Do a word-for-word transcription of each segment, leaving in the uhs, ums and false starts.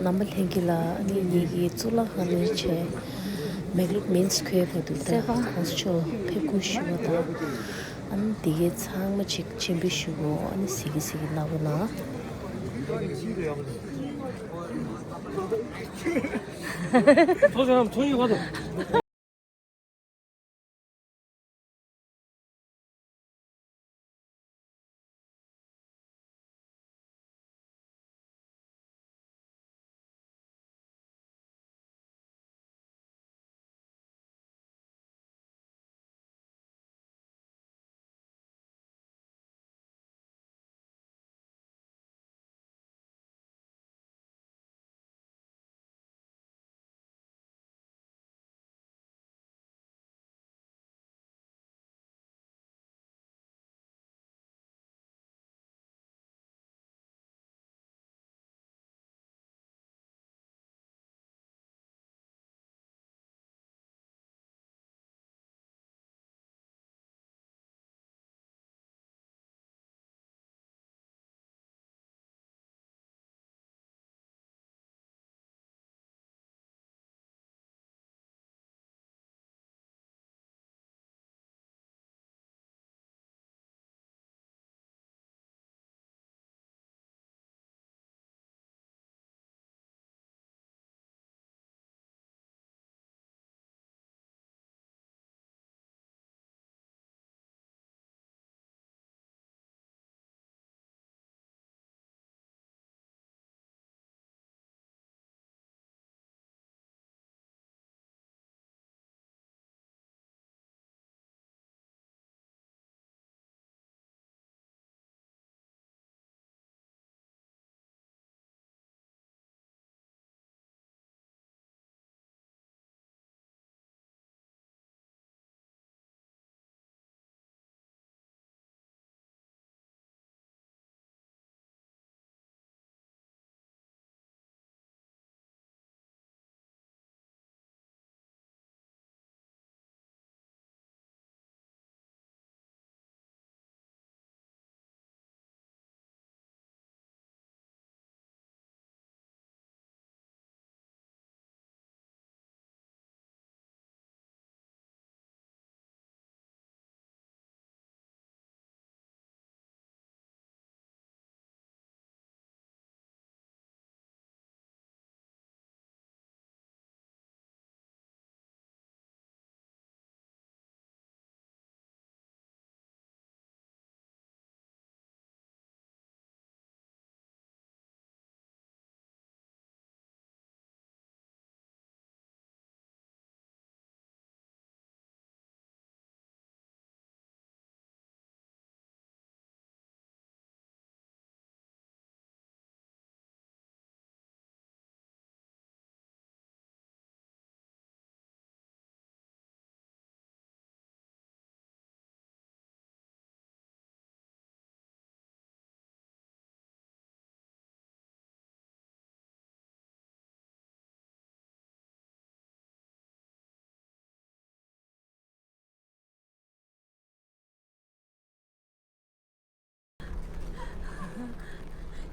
རྣམ་པ་ལྷན་རྒྱས་ལགས། ཨ་ནི་ངེད་ཀྱི་གཙུག་ལག་ཁང་ནས་བྱས་མེག་ལུག་མིན་སི་ཁོའི་བར་དུ་ད་ཁོང་ཚོ་མཆོག་ཕེབས་སྒུག་ཞུ་བ་དང་། ཨ་ནི་དེ་གའི་ཚང་མ་ཅིག་མཆན་འབུལ་ཞུ་གོ། ཨ་ནི་གཟིགས་གི་གཟིགས་གི་ལབ་གོ་ན། ཐོ་ཞང་ཐོ་ཡི་བ་དང་།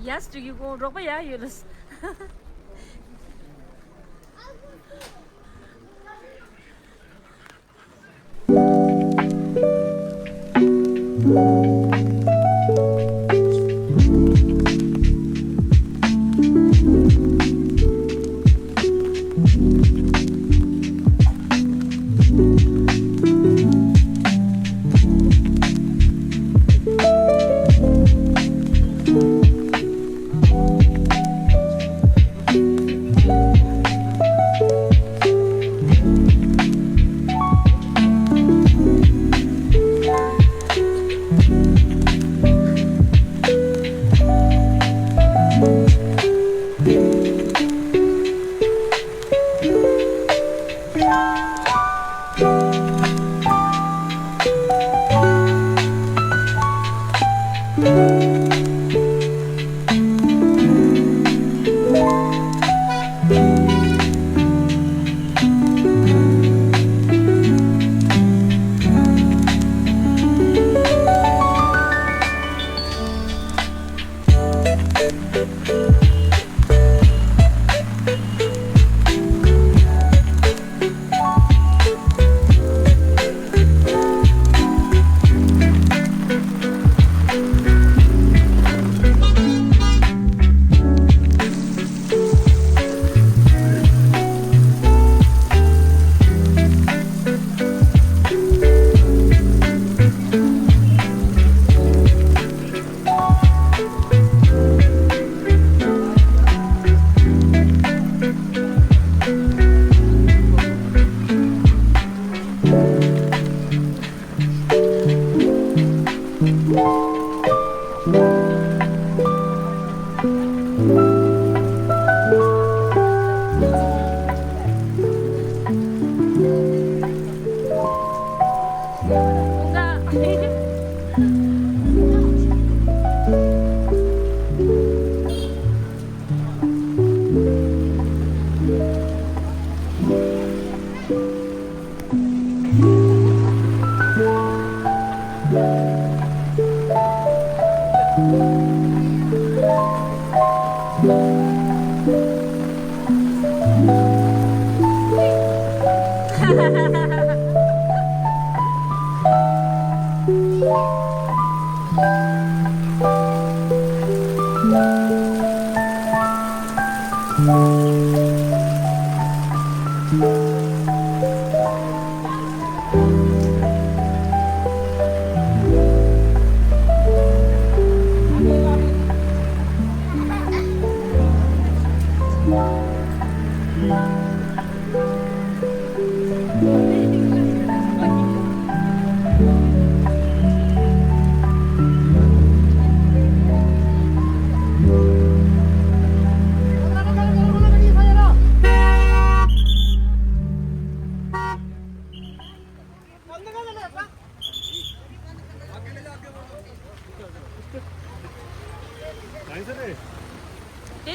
Yes, do you go? རོགས་པ་ཡག་ཡོད་ལ། དེ་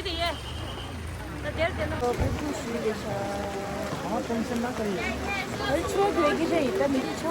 དེ་ཡེ། ད་དེར་དེ་ན། ཨོ་ཕེབས་སྐུལ་ཞུས་རེད་ཤག་ཨ་ཏོང་སེམས་ན་ཀ་ཡེ། ཨ་ཆོག་ལེགས་ཀྱི་རེད། ད་མི་ཆག་ཨོ་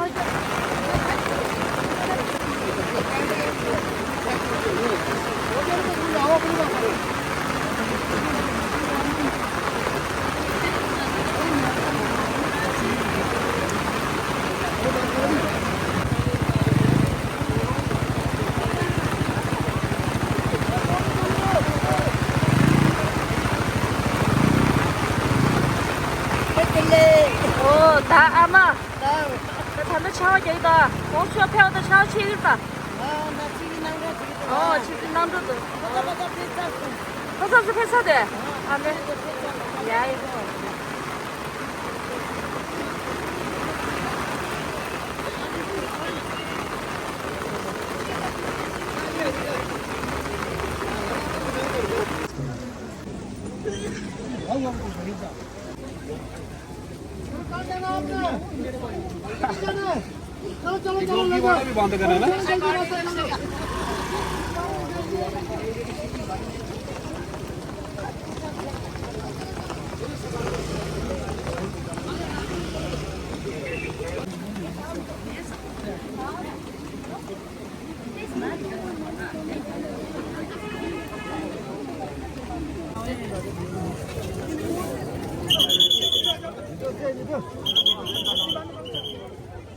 ད་ཨ་མ། ད་ད་ལྟ་ཆར་པ་རྒྱག་གི་འདུག་ཨ། ཁོང་ཚོ་ཕེབས་པ་དང་ཆར་པ་ཆད་ཀྱི་རེད་ད། ཨོ་ཆུ་ཚོད་ནང་འགྲོ་འགྲོ་གི་འདུག་ཨོ་ཆུ་ཚོད་ནང་འགྲོ་འདུག་ཁོ་ཚོ་ཁོ་ཚོ་ཕེབས་ཚར་དེ། ཨ་ལེ། ཡ་ཡ།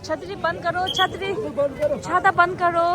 छतरी बंद करो, छतरी। छाता बंद करो।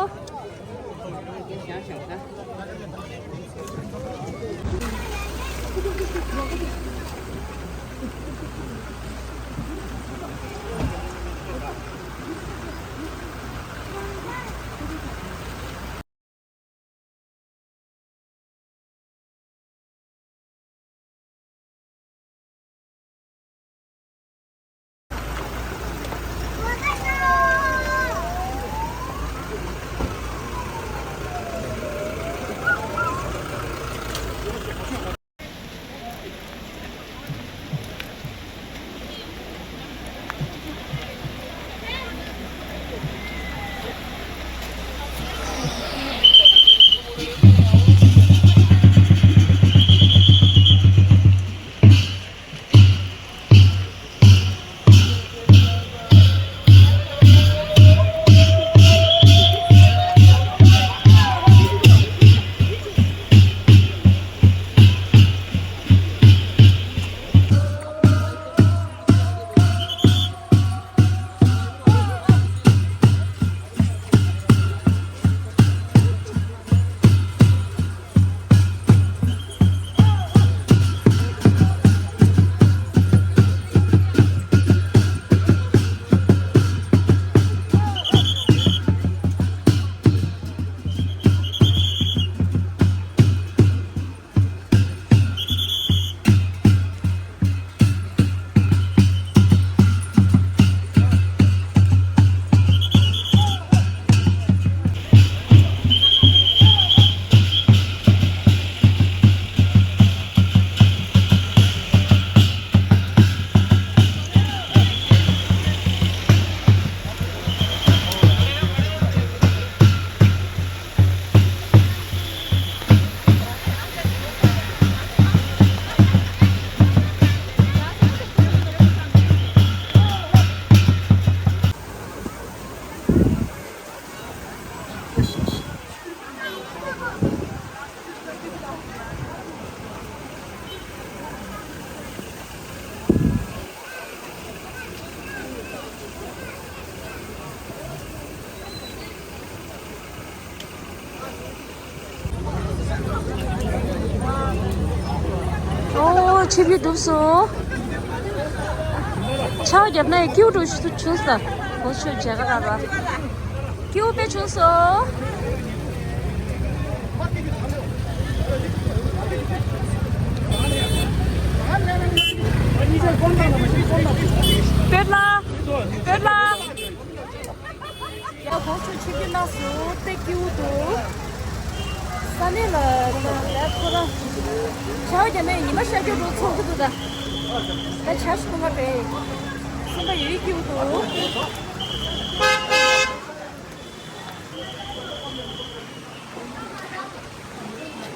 ཨོ་ཆིབས་བསྒྱུར་གྲུབ་སོང་། ཆར་པ་བརྒྱབ་ན་ཡང་སྐྱིད་པོ་འགྲོ་ཞིག་ཏུ་བྱུང་སོང་། ཨོ་ཆོས་མཇལ་ཁ་རག་ར། སྐྱིད་པོ་དཔེ་བྱུང་སོང་། སྟོད་ལ། སྟོད་ལ། ཡ་གོང་ཆུ་ཆུ་རྒྱུ་ན་སུ་ཏེ་ཀྱུ་ཏུ། ས་གནས་ལ་ལ་ལ་ཁོ་ར། ཆར་པ་བརྒྱབ་ནས་ཉི་མ་ཤར་རྒྱུ་འགྲོ་ཚོགས་ཀྱི་འདུག་ད། ད་ཆར་ཞིག་གཏོང་ག་རེད། སེམས་པ་ཡོད་ཀྱུ་ཏུ།